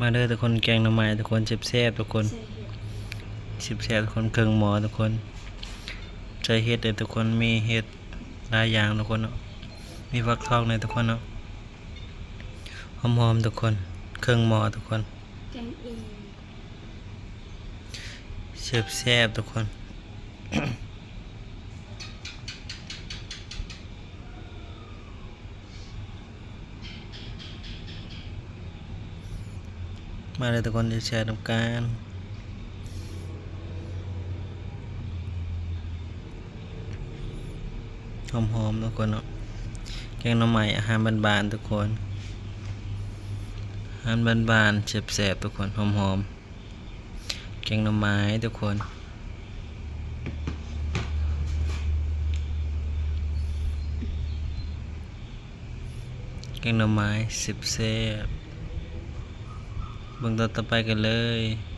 ມາເດີທຸກຄົນ ແກງໜໍ່ໄມ້ທຸກຄົນ ແຊບໆທຸກຄົນ ແຊບໆທຸກຄົນ ເຄິ່ງໝໍ້ທຸກຄົນ ໃສ່ເຫັດເດີທຸກຄົນ ມີເຫັດຫຼາຍຢ່າງທຸກຄົນເນາະ ມີຟັກທອງເດີທຸກຄົນເນາະ ຫອມໆທຸກຄົນ ເຄິ່ງໝໍ້ທຸກຄົນ ແກງເອງ ແຊບໆທຸກຄົນ. ມາເດີທຸກຄົນ ແຊບໆນຳກັນ ຫອມໆທຸກຄົນເນາະ ແກງໜໍ່ໄມ້ ອາຫານບ້ານໆທຸກຄົນ ອາຫານບ້ານໆ ແຊບໆທຸກຄົນ ຫອມໆ ແກງໜໍ່ໄມ້ທຸກຄົນ ແກງໜໍ່ໄມ້ແຊບໆ ເບິ່ງຕອນຕໍ່ໄປກັນເລີຍ.